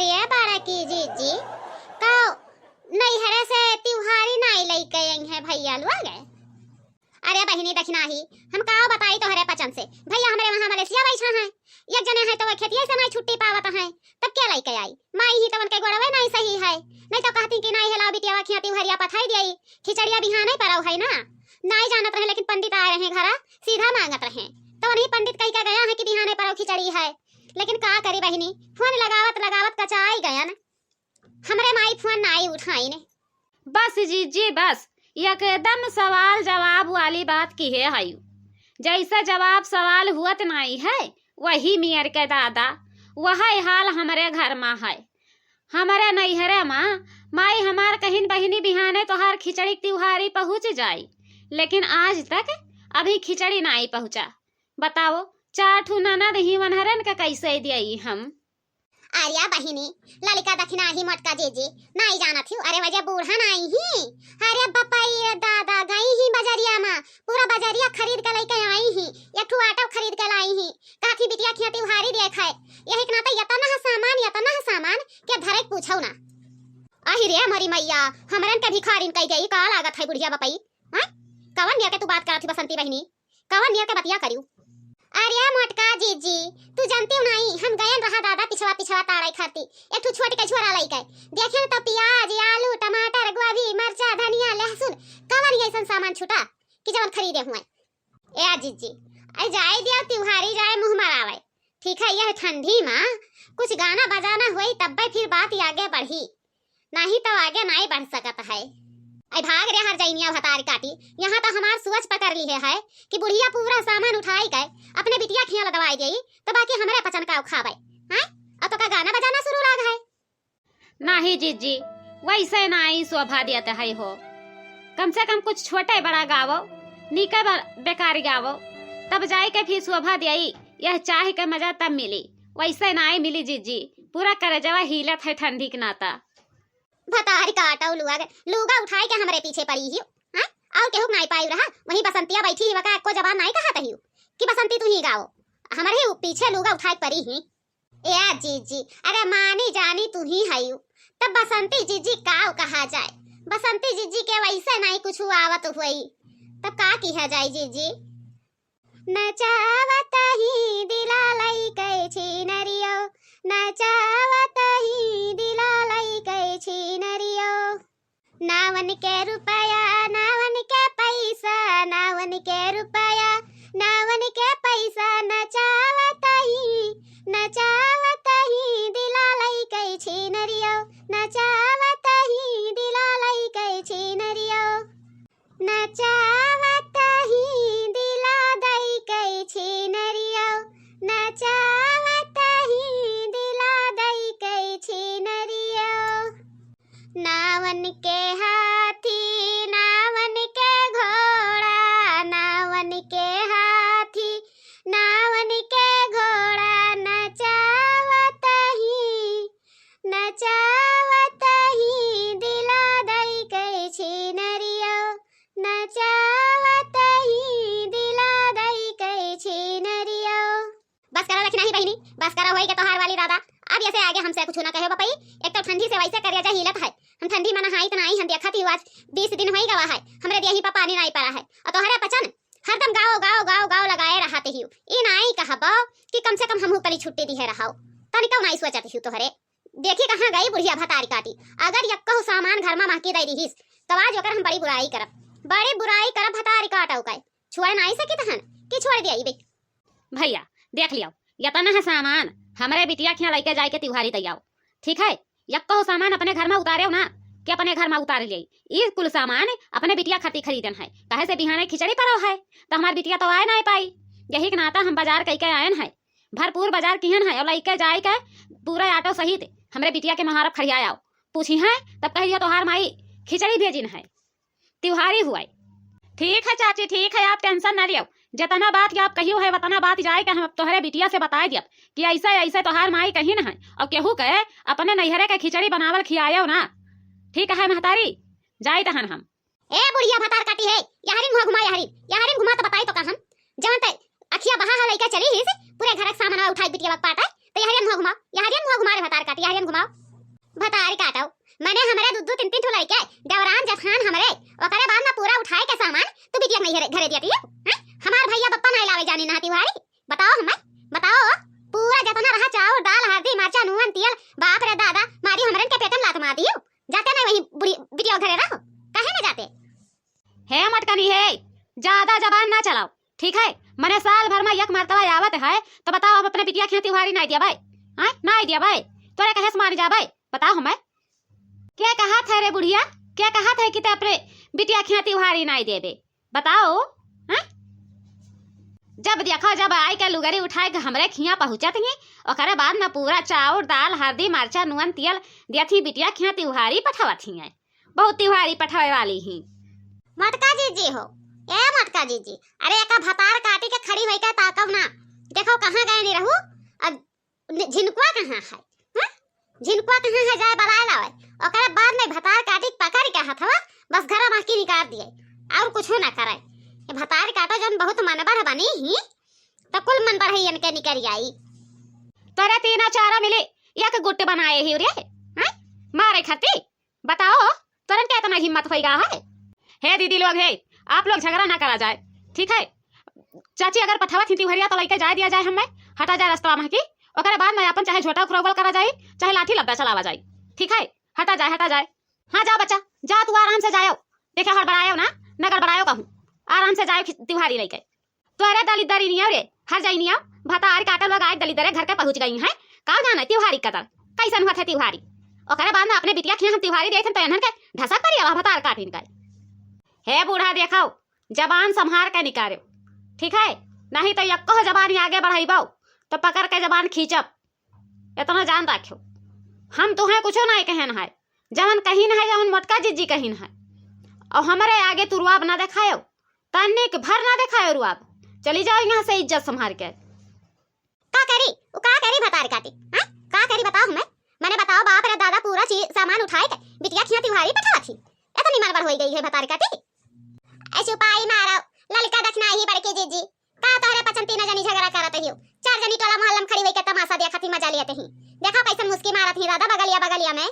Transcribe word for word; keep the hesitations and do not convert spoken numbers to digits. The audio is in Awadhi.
ये बड़की जीजी, का नैहरे से तिउहारी नाई लइके अइहैं भइया लोग? अरे बहिनी दखिनाही, हम का बताई तोहरे पचन से, भइया हमरे वहाँ मलेशिया बैठा हैं, एक जने हैं तो वो खेतिया से नाई छुट्टी पावत हैं, तब के लइके आई? माई ही तो उनके गोड़वे नाई सही है, नहीं तो कहती कि नाई हेलाओ बिटिया खिया तिउहरिया पठाई दियाई, खिचड़िया बिहाने परौ है ना, नाई जानत रहे, लेकिन पंडित आए रहे घरा, सीधा मांगत रहे, तो उन्हीं पंडित कहि के गया है कि बिहाने परौ खिचड़ी है, लेकिन का करी बहिनी, फोन लगावत लगावत कचाई गयन, हमरे माई फोन नाई उठाइन। बस जीजी बस, एकदम सवाल जवाब वाली बात किहे हयू। जैसे जवाब सवाल हुअत नाई है, वही मियर के दादा, वही हाल हमरे घर मा है। हमरे नैहरे मा माई हमार कहिन बहिनी बिहाने तोहार खिचड़ी तिउहारी पहुँच जाई, लेकिन आज तक अभी खिचड़ी नाई पहुँचा। बताओ, चार ठू ननद ही वनहरन के कैसे दियाई हम? अरे बहिनी, ललिका दखिनाही मोटका जीजी, नाई जानत हिउ, अरे वजे बूढ़ा नाई ही। अरे बपई रे दादा, गई ही बजरिया मा, पूरा बजरिया खरीद के लइके आई ही, एक ठू आटो खरीद के लाई ही, कहत ही बिटिया खिया तिउहारी देखाए, यही के नाते यतना है सामान, यतना है सामान, के धरे के पूछौ ना। अहि रे मोरी मैया, हमरन के भिखारिन कहि गई, का लागत है बुढ़िया बपई? हाँ? कवन नियर के तू बात करत ही बसंती बहिनी? कवन नियर के बतिया करिउ? अरे मोटका जीजी, तू जानतिउ नाई, हम गयन रहा दादा पिछवा पिछवा ताड़ै खाती, एक ठू छोट के झोरा लइके। देखेन तो पियाज, आलू, टमाटर, गोभी, मरचा, धनिया, लहसुन, कवन अइसन सामान छूटा कि जवन खरीदे हुए। ए जीजी, अरे जाए दिया, तिउहारी जाए मुँह मरावे। ठीक है, यह ठंडी मा कुछ गाना बजाना होई तब्बे फिर बात आगे बढ़ी। नाही तो आगे नाही बढ़ सकत है। आई भाग रे हर जइनिया भतारी काटी, यहाँ तो हमार सोच पकड़ लिहे है कि बुढ़िया पूरा सामान उठाई के अपने बिटिया खिया लदवाई देई, तो बाकी हमरे पचन का खावे, हैं? अब तो का गाना बजाना शुरू लाग है? नाही जीजी, वैसे नाही शोभा देत है हो। कम से कम कुछ छोटे बड़ा गावो, नीके ब-, बेकार गावो, तब जाए के फिर शोभा देई, यह चाह के मजा तब मिली, वैसे नाही मिली जीजी। पूरा करजवा हिलत है ठंडी के नाता। भतारी काटौ लुआ के, लुगा उठाई के हमरे पीछे पड़ी हिउ, हाँ? और केहू के नाई पाई रहा, वहीं बसंतिया बैठी ही, वका एको जबान नाई कहत हिउ कि बसंती तू ही गाओ, हमरे ही पीछे लुगा उठाई के पड़ी ही। ए जीजी, अरे मानी जानी तू ही हयू, तब बसंती जीजी काव कहा जाए? बसंती जीजी के वैसे नाई कुछ आवत हुई, तब का किहा जाए जीजी? नचावत ही दिला लइके छिनरियो, नचावत ही दिला लइके छिनरियो। नावन के रुपया, नावन के पैसा, नावन के रुपया, नावन के पैसा, नचावत ही, नचावत ही दिला लइके छिनरियो, नचावत ही दिला लइके छिनरियो। नचावत ही दिला दइके छिनरियो, नचावत ही दिला दइके छिनरियो। नावन के हाथी, नावन के घोड़ा, नावन के हाथी, नावन के घोड़ा, नचावत ही, नचावत ही दिला दइके छिनरियो, नचावत ही दिला दइके छिनरियो। बस करा लखी नाही बहिनी, बस करा, होई के तोहार वाली दादा। अब ऐसे आगे हमसे कुछ ना कहे बपई। एक तो ठंडी से वैसे करेजा हिलत है, हम ठंडी में नहाई त नाई, हम देखत ही आज बीस दिन होई गवा है, हमरे देही पर पानी नाई पड़ा है, और तोहरे पचन हरदम गाओ गाओ गाओ गाओ लगाए रहत हिउ। ई नाई कहबो कि कम से कम हमहू तनी छुट्टी दिहे रहो, तनिको नाई सोचत हिउ तोहरे। देखी कहाँ गई बुढ़िया भतारी काटी। अगर यक्कहु सामान घर मा महकी दइ दिहिस, तब आज ओकर हम बड़ी बुराई करब, बड़ी बुराई करब भतारी काटउ के। छोड़ नाई सकित हन कि छोड़ दियाई बे। भइया, देख लियो, यतना है सामान हमरे बिटिया खिया लइके जाइके तिउहारी दइ आओ, ठीक है? यक्कहु सामान अपने घर मा उतारेउ ना कि अपने घर मा उतार लियाई। ई कुल सामान अपने बिटिया खातिर खरीदन है, काहे से बिहाने खिचड़ी परव है, त हमार बिटिया तो आए नाई पाई। यही के नाता हम बाजार कइके आयन है, भरपूर बाजार किहन है और लइके जाइके पूरा ऑटो सहित हमरे बिटिया के महारब खड़िया आओ। पूछी है तब कह दियो तोहार माई खिचड़ी भेजिन है, तिउहारी हुआई। ठीक है चाची, ठीक है, आप tension ना लियो, जतना बात आप कहियो है वतना बात जाइके हम तोहरे बिटिया से बताए दियब कि ऐसे ऐसे तोहार माई कहिन है और केहू के अपने नैहरे के खिचड़ी बनावल खियायो ना। ठीक है महतारी, जाइत हन हम। ए बुढ़िया भतार काटी है, यहरिन मुँह घुमा, यहरिन, यहरिन घुमा तो बताई तो का हम। जवन ते अखिया बहा है लइके चली ही से, पूरे घर के सामान उठाई बिटिया के पाटे, तो यहरियन मुँह घुमाओ, यहरियन मुँह घुमा रे भतार काटी, यहरियन घुमाओ। भतार काटो, मने हमरे दू दू तीन तीन ठो लइके, देवरान जेठान हमरे, ओकरे बाद में पूरा उठाए के सामान तू बिटिया के नहीं घरे, घरे दिया दियो, हैं? हमार भइया बप्पा नहीं लावे जानी ना तिवारी, बताओ हमें, बताओ। पूरा जतना रहा चाउर, दाल, हरदी, मरचा, नून, तेल, बाप रे दादा, मारी हमरन के पेटन लात मार दियो। जाते नहीं वही बुढ़ी बिटिया घरे रहो, काहे न जाते? हे मटकनी हे, ज्यादा जबान ना चलाओ, ठीक है? मने साल भर में एक मरतबा आवत है, तो बताओ, हम अपने बिटिया के यहाँ तिवारी नाई दिया भाई, हाँ, नाई दिया भाई, तोरे कहे से मान जा भाई, बताओ हमें। के कहत है रे बुढ़िया, के कहत है कि ते अपने बिटिया के यहाँ तिवारी नाई देबे? बताओ, हैं? जब देखो, जब आई के लुगरी उठाए के हमरे खिया पहुँचत ही, ओकरे बाद न पूरा चाउर, दाल, हरदी, मरचा, नून, तेल देत ही, बिटिया खिया तिवारी पठावत ही हैं। बहुत तिवारी पठावे वाली ही। मटका जीजी हो, ए मटका जीजी, अरे एका भतार काटी के खड़ी होई के ताकब ना। देखो कहाँ गए नहीं रहू, अब नि-, झिनकुआ कहाँ है? हाँ? झिनकुआ कहाँ है, जाए बलाए लावे। ओकरे बाद में भतार काटी पकड़ के हथवा बस घरा महकी निकाल दिए, और कुछो ना करे। ये भतार काटो जौन बहुत मनबढ़ बनी ही, तो कुल मनबढ़ ही इनके निकल आई। तोरे तीनों चारों मिली एक गुट बनाए ही रे, हाँ? मारे खाती। बताओ, तोरन के इतना हिम्मत होइगा है? हे दीदी लोग, हे, आप लोग झगड़ा ना करा जाए, ठीक है? चाची अगर पठावत ही तिवहरिया तो लइके जाए दिया जाए हमें, हटा जाए रस्तवा महकी। ओकरे बाद में अपन चाहे झोटा उखरौवल करा जाए, चाहे लाठी लब्दा चलावा जाए, ठीक है? हटा जाए, हटा जाए। हाँ, जाओ बच्चा, जाओ, तू आराम से जाओ, देखे हड़बड़ायो ना, न गड़बड़ायो कहूँ, आराम से जाओ खि-, तिवहारी लइके। तोरे दलिद्दर इनियो रे, हर जाइनियो, भतार काटल लोग आए दलिद्दरे घर के पहुँच गई हैं। का जाने तिवहारी कतर, कैसन हुआ थे तिवहारी। ओकरे बाद में अपने बिटिया खिया हम तिवहारी देथन तो इन्हन के धसक करिया भतार काटिन का। हे बूढ़ा देखो, जबान संभार के निकारो, ठीक है? नहीं तो यक्को जबान आगे बढ़ाइबो तो पकड़ के जबान खींचब। इतना जान रखियो, हम तुहें कुछो नहीं कहन है, जवन कहिन है, जवन मोटका जीजी कहिन है, और हमरे आगे तू रुआब ना देखायो, तनिक भर ना देखायो रुआब। चली जाओ यहाँ से इज्जत संभार के। का करी, उ का करी भतार काटी, हाँ? का करी बताओ हमें? मने बताओ बाप रे दादा पूरा चीज सामान उठाए के बिटिया खिया तिवहारी पठावत ही। इतनी मनबढ़ होई गई है भतार काटी। ऐ चुपाई मारो, ललका दखना ही बड़की जीजी। का तोहरे पचन तीन जनी झगड़ा करत हियो? चार जनी टोला मोहल्ला में खड़ी होई के तमाशा देखत ही, मजा लेत ही। देखो कैसन मुस्की मारत ही दादा बगलिया बगलिया में।